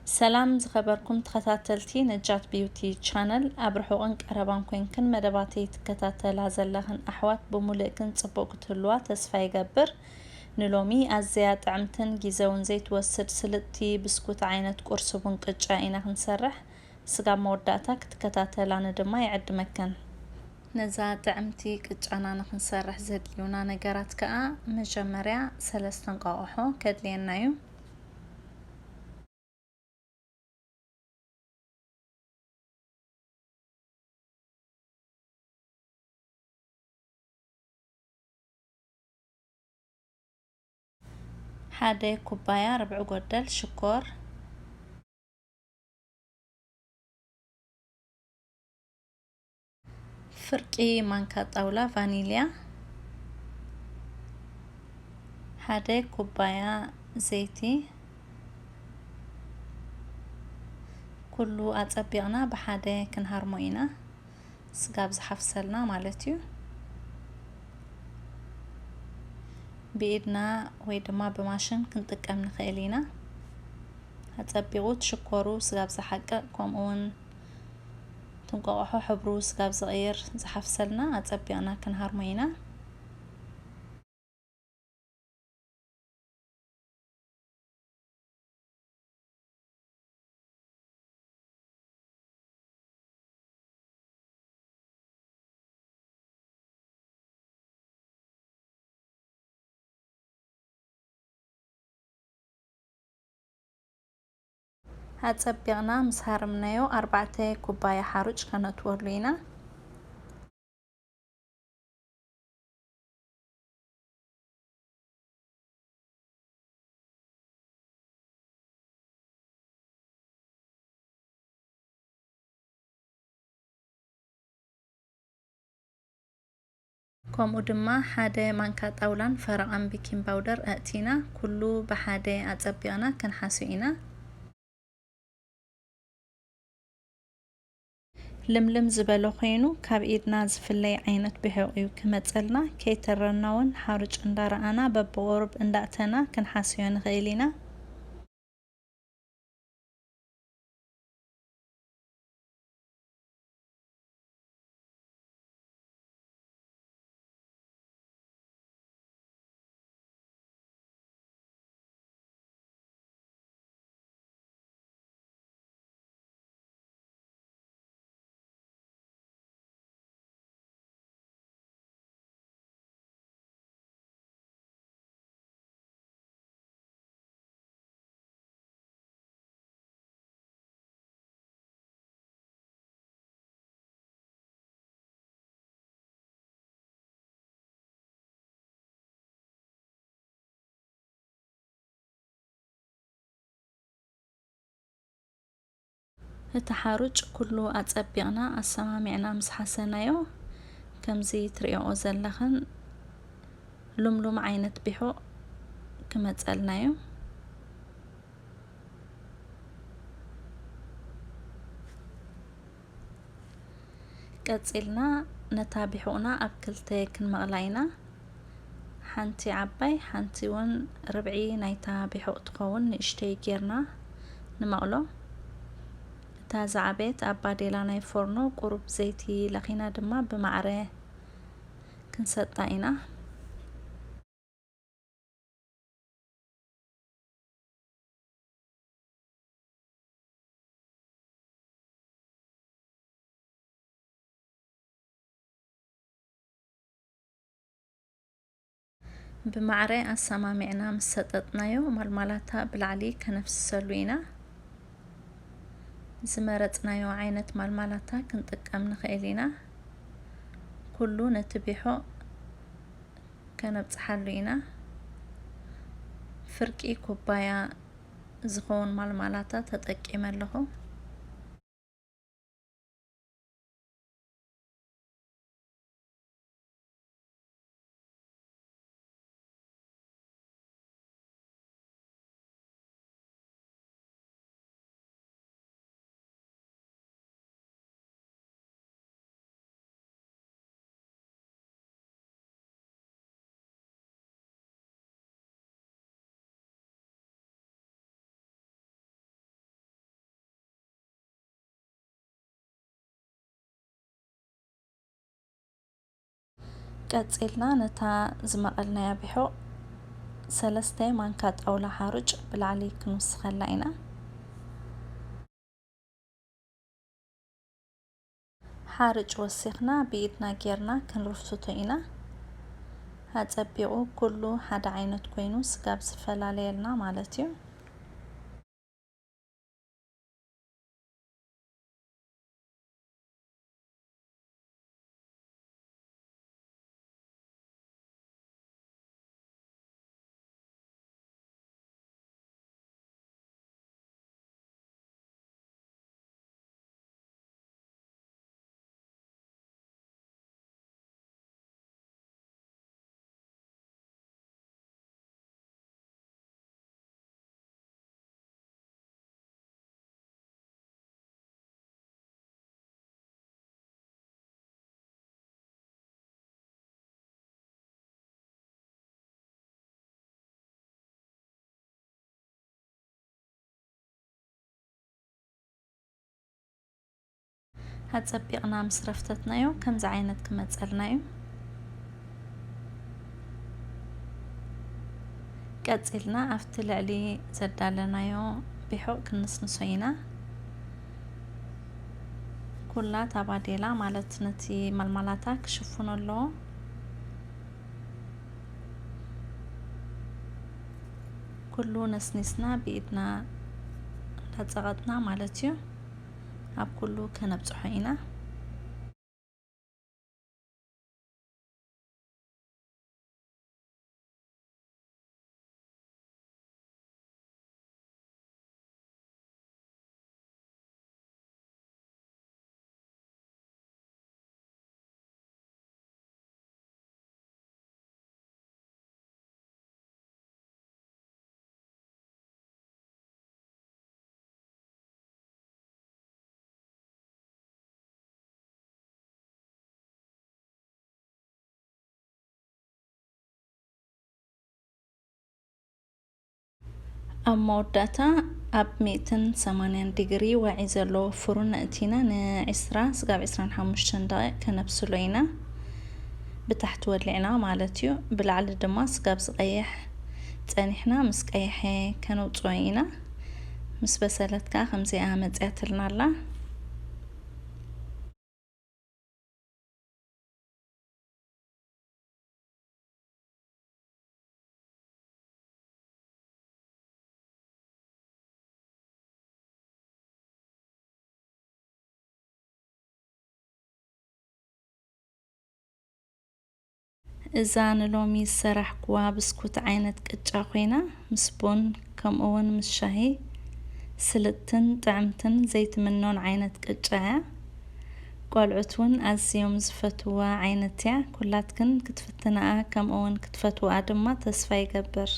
ሰላም ዝኸበርኩም ተኸታተልቲ ነጃት ቢዩቲ ቻነል፣ ኣብ ርሑቕን ቀረባን ኮንክን መደባተይ ትከታተላ ዘለኽን ኣሕዋት ብምሉእክን ጽቡቕ ክትህልዋ ተስፋ ይገብር። ንሎሚ ኣዝያ ጥዕምትን ጊዘውን ዘይትወስድ ስልጥቲ ብስኩት ዓይነት ቁርሲ ቡን ቅጫ ኢና ክንሰርሕ። ስጋብ መወዳእታ ክትከታተላኒ ድማ ይዕድመክን። ነዛ ጥዕምቲ ቅጫና ንኽንሰርሕ ዘድልዩና ነገራት ከኣ፣ መጀመርያ ሰለስተ እንቋቑሖ ከድልየና እዩ። ሓደ ኩባያ ርብዒ ጎደል ሽኮር፣ ፍርቂ ማንካ ጣውላ ቫኒልያ፣ ሓደ ኩባያ ዘይቲ። ኩሉ ኣጸቢቕና ብሓደ ክንሃርሞ ኢና፣ ስጋብ ዝሓፍሰልና ማለት እዩ። ብኢድና ወይ ድማ ብማሽን ክንጥቀም ንኽእል ኢና። ኣጸቢቑ ትሽኮሩ ስጋብ ዝሓቅቕ፣ ከምኡ እውን ትንቋቑሖ ሕብሩ ስጋብ ዝቕይር ዝሓፍሰልና ኣጸቢቕና ክንሃርሞ ኢና። ኣጸቢቕና ምስ ሃረምናዮ፣ ኣርባዕተ ኩባያ ሓሩጭ ከነእትወሉ ኢና። ከምኡ ድማ ሓደ ማንካ ጣውላን ፈረቓን ቤኪንግ ፓውደር ኣእቲና፣ ኩሉ ብሓደ ኣጸቢቕና ክንሓስዮ ኢና። ልምልም ዝበለ ኮይኑ፣ ካብ ኢድና ዝፍለይ ዓይነት ብሑቕ እዩ ክመጸልና። ከይተረና እውን ሓሩጭ እንዳረኣና በብቑሩብ እንዳእተና ክንሓስዮ ንኽእል ኢና። እቲ ሓሩጭ ኩሉ ኣጸቢቕና ኣሰማሚዕና ምስ ሓሰናዮ፣ ከምዚ ትርእይኦ ዘለኽን ልምሉም ዓይነት ቢሑቕ ክመጸልና እዩ። ቀጺልና ነታ ቢሑቕና ኣብ ክልተ ክንመቕላ ኢና። ሓንቲ ዓባይ፣ ሓንቲ እውን ርብዒ ናይታ ቢሑቕ ትኸውን ንእሽተይ ጌርና ንመቕሎ። እታ ዝዓበየት ኣብ ባዴላ ናይ ፎርኖ ቁሩብ ዘይቲ ለኺና ድማ ብማዕረ ክንሰጣ ኢና። ብማዕረ ኣሰማሚዕና ምስ ሰጠጥናዮ፣ ማልማላታ ብላዕሊ ከነፍስሰሉ ኢና። ዝመረጽናዮ ዓይነት ማልማላታ ክንጥቀም ንኽእል ኢና። ኩሉ ነቲ ቢሖ ከነብጽሓሉ ኢና። ፍርቂ ኩባያ ዝኸውን ማልማላታ ተጠቂመ ኣለኹ። ቀጺልና ነታ ዝመቐልናያ ቢሑቕ ሰለስተ ማንካ ጣውላ ሓሩጭ ብላዕሊ ክንውስኸላ ኢና። ሓርጭ ወሲኽና ብኢድና ጌርና ክንርፍትቶ ኢና። ኣጸቢቑ ኩሉ ሓደ ዓይነት ኮይኑ ስጋብ ዝፈላለየልና ማለት እዩ። ኣጸቢቕና ምስ ረፍተትናዮ ከምዚ ዓይነት ክመጸልና እዩ። ቀጺልና ኣብቲ ልዕሊ ዘዳለናዮ ቢሑቕ ክንስንሶ ኢና። ኩላ ታባዴላ ማለት ነቲ ማልማላታ ክሽፍኖ ኣለዎ። ኩሉ ነስኒስና ብኢድና እንዳጸቐጥና ማለት እዩ። ኣብ ኩሉ ከነብጽሖ ኢና። ኣብ መወዳእታ ኣብ ሚእትን ሰማንያን ዲግሪ ዋዒ ዘለዎ ፍሩን ኣእቲና ንዒስራ ስጋብ ዒስራን ሓሙሽተን ደቂቕ ከነብስሎ ኢና። ብታሕቲ ወሊዕና ማለት እዩ። ብላዕሊ ድማ ስጋብ ዝቐይሕ ጸኒሕና ምስ ቀይሐ ከነውጽኦ ኢና። ምስ በሰለት ከኣ ከምዚኣ መጽያትልና ኣላ። እዛ ንሎሚ ዝሰራሕኩዋ ብስኩት ዓይነት ቅጫ ኮይና፣ ምስ ቡን ከምኡውን ምስ ሻሂ ስልጥትን ጥዕምትን ዘይትምኖን ዓይነት ቅጫ እያ። ቆልዑት እውን ኣዝዮም ዝፈትውዋ ዓይነት እያ። ኩላትክን ክትፍትንኣ ከምኡውን ክትፈትውኣ ድማ ተስፋ ይገብር።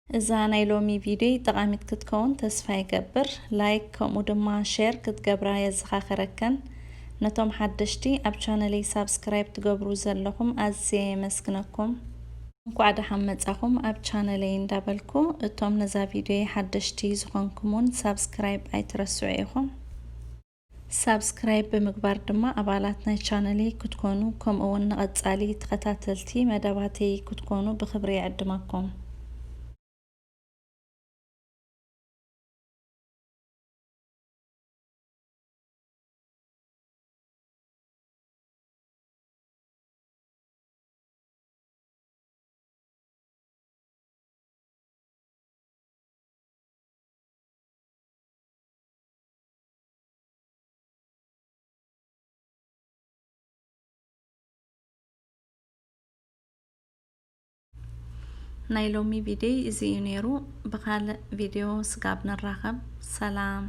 እዛ ናይ ሎሚ ቪድዮይ ጠቓሚት ክትከውን ተስፋ ይገብር። ላይክ ከምኡ ድማ ሼር ክትገብራ የዘኻኽረክን። ነቶም ሓደሽቲ ኣብ ቻነለይ ሳብስክራይብ ትገብሩ ዘለኹም ኣዝየ የመስግነኩም። እንኳዕ ደሓን መጻኹም ኣብ ቻነለይ እንዳበልኩ፣ እቶም ነዛ ቪድዮይ ሓደሽቲ ዝኾንኩም እውን ሳብስክራይብ ኣይትረስዑ ኢኹም። ሳብስክራይብ ብምግባር ድማ ኣባላት ናይ ቻነለይ ክትኮኑ፣ ከምኡ እውን ንቐጻሊ ተኸታተልቲ መደባተይ ክትኮኑ ብኽብሪ ይዕድመኩም። ናይ ሎሚ ቪድዮ እዚ እዩ ነይሩ። ብኻልእ ቪድዮ ስጋብ ንራኸብ። ሰላም።